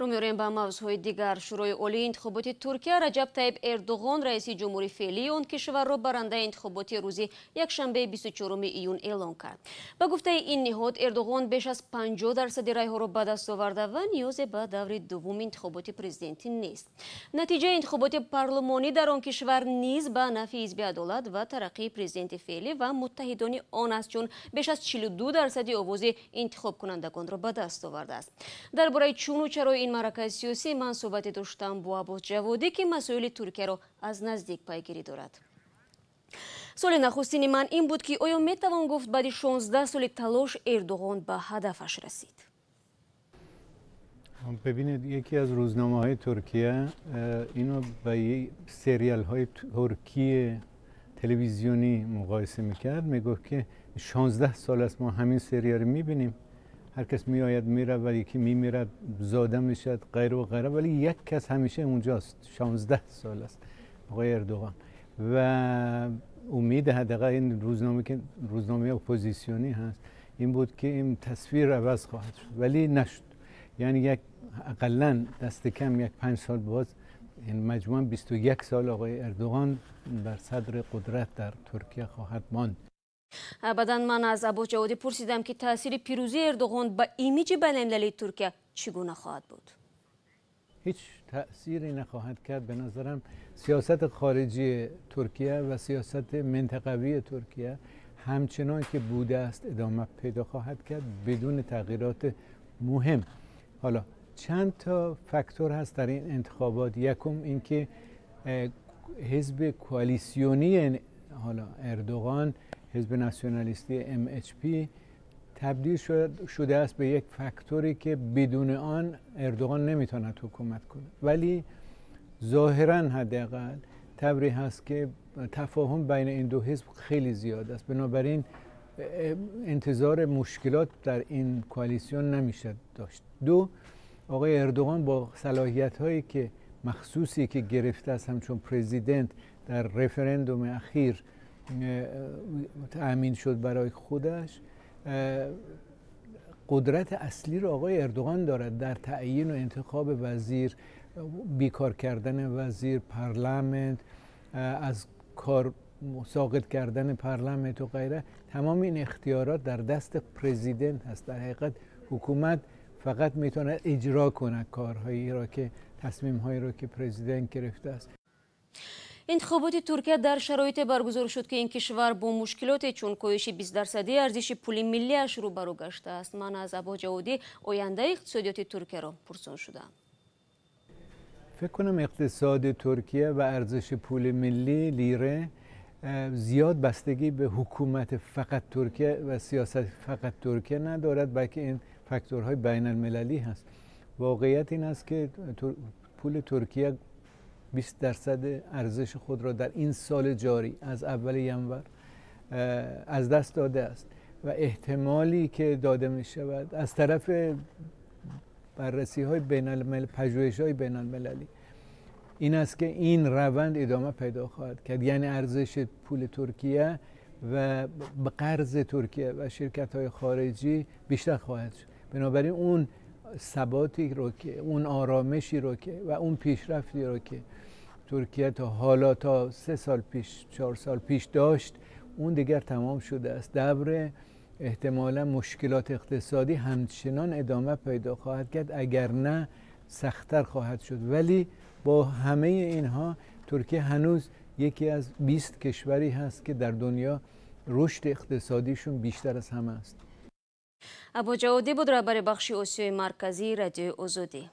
Рӯ меорем ба мавзӯъҳои дигар. Шӯрои Олии интихоботи Туркия Раҷаб Тайиб Эрдоғон, раиси ҷумҳури феълии он кишварро барандаи интихоботи рӯзи якшанбеи 24 июн эълон кард. Ба гуфтаи ин ниҳод, Эрдоғон беш аз 50% райҳоро ба даст оварда ва ниёзе ба даври дуввуми интихоботи президентӣ нест. Натиҷаи интихоботи парлумонӣ дар он кишвар низ ба нафъи Ҳизби адолат ва тараққии президенти феълӣ ва муттаҳидони он аст, чун беш аз 42% овози интихобкунандагонро ба даст овардааст. Дар бораи чуну чарои ин маъракаи сиёсӣ ман суҳбате доштам бо Аббос Ҷаводӣ, ки масоили Туркияро аз наздик пайгирӣ дорад. Суоли нахустини ман ин буд, ки оё метавон гуфт, баъди 16 соли талош Эрдоғон ба ҳадафаш расид? ببینید، یکی از روزنامه های ترکیه اینو با سریال های ترکی تلویزیونی مقایسه میکرد. میگفت که 16 سال است ما همین سریال میبینیم، هر کس میآید میره و یکی میمیرد، زاده میشد، غیره و غیره، ولی یک کس همیشه اونجاست. 16 سال است، آقای اردوغان. و امید حداقل این روزنامه که روزنامه اپوزیسیونی هست این بود که این تصویر عوض خواهد شد، ولی نشد. یعنی یک اقلا دست کم یک 5 سال باز، این مجموعا 21 سال آقای اردوغان بر صدر قدرت در ترکیه خواهد ماند. Баъдан ман аз Аббос Ҷаводӣ пурсидам, ки таъсири пирӯзии Эрдоғон ба имиҷи байналмилалии Туркия чӣ гуна хоҳад буд. هیچ تأثیری نخواهد کرد. به نظرم سیاست خارجی ترکیه و سیاست منطقوی ترکیه همچنان که بوده است ادامه پیدا خواهد کرد، بدون تغییرات مهم. حالا چند تا فاکتور هست در این انتخابات. یکم اینکه حزب کوالیسیونی حالا اردوغان، حزب ناسیونالیستی MHP، تبدیل شده است به یک فاکتوری که بدون آن اردوغان نمیتواند حکومت کنه، ولی ظاهرا حداقل طوری هست که تفاهم بین این دو حزب خیلی زیاد است. بنابراین انتظار مشکلات در این کوالیسیون نمیشه داشت. دو، آقای اردوغان با صلاحیت هایی که مخصوصی که گرفته است، همچون پرزیدنت در رفرندوم اخیر تأمین شد برای خودش، قدرت اصلی رو آقای اردوغان دارد در تعیین و انتخاب وزیر، بیکار کردن وزیر، پارلمان از کار ساقط کردن پارلمان و غیره. تمام این اختیارات در دست پرزیدنت هست. در حقیقت حکومت فقط میتونه اجرا کند کارهایی را که تصمیم هایی را که پرزیدنت گرفته است. Интихоботи Туркия дар шароите баргузор шуд, ки ин кишвар бо мушкилоте чун коҳиши 20-дарсадии арзиши пули миллиаш рӯбарӯ гаштааст. Ман аз Аббос Ҷаводӣ ояндаи иқтисодиёти Туркияро пурсон шудам. فکر کنم اقتصاد ترکیه و ارزش پول ملی، لیره، زیاد بستگی به حکومت فقط ترکیه و سیاست فقط ترکیه ندارد، بلکه این فاکتورهای بین المللی هست. واقعیت این است که پول ترکیه 20% ارزش خود را در این سال جاری از اول ینور از دست داده است و احتمالی که داده می شود از طرف بررسی های بین المللی، پژوهش های بین المللی این است که این روند ادامه پیدا خواهد کرد. یعنی ارزش پول ترکیه و قرض ترکیه و شرکت های خارجی بیشتر خواهد شد. بنابراین اون ثباتی رو که، اون آرامشی رو که و اون پیشرفتی رو که ترکیه تا حالا، تا 3 سال پیش، 4 سال پیش داشت، اون دیگر تمام شده است. دور احتمالا مشکلات اقتصادی همچنان ادامه پیدا خواهد کرد، اگر نه سختتر خواهد شد. ولی با همه اینها ترکیه هنوز یکی از 20 کشوری هست که در دنیا رشد اقتصادیشون بیشتر از همه است. Аббос Ҷаводӣ буд, раҳбари бахши Осиёи Марказии Радиои Озодӣ.